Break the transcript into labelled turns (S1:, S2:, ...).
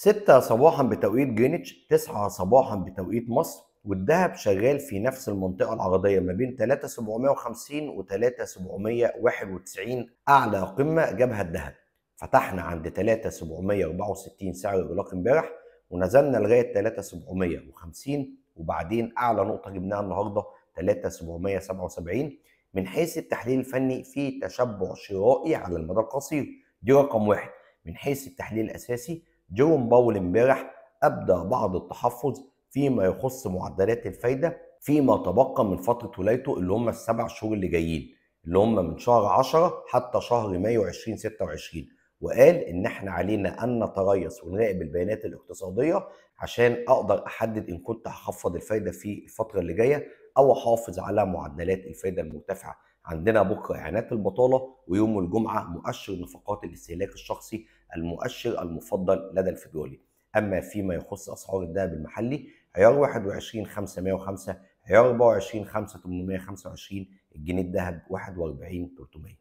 S1: 6 صباحا بتوقيت جرينتش، 9 صباحا بتوقيت مصر، والذهب شغال في نفس المنطقة العرضية ما بين 3750 و 3791. أعلى قمة جابها الذهب. فتحنا عند 3764 سعر إغلاق امبارح، ونزلنا لغاية 3750، وبعدين أعلى نقطة جبناها النهاردة 3777. من حيث التحليل الفني في تشبع شرائي على المدى القصير، دي رقم واحد. من حيث التحليل الأساسي، جيروم باول امبارح أبدى بعض التحفظ فيما يخص معدلات الفايدة فيما تبقى من فترة ولايته اللي هم ال7 شهور اللي جايين، اللي هم من شهر 10 حتى شهر مايو 2026، وقال إن احنا علينا أن نتريث ونراقب البيانات الاقتصادية عشان أقدر أحدد إن كنت هخفض الفايدة في الفترة اللي جاية أو أحافظ على معدلات الفايدة المرتفعة. عندنا بكرة إعلانات البطالة، ويوم الجمعة مؤشر نفقات الاستهلاك الشخصي، المؤشر المفضل لدى الفيدرالي. أما فيما يخص أسعار الذهب المحلي، عيار 21 505، عيار 24 5825، الجنيه الذهب 41 300.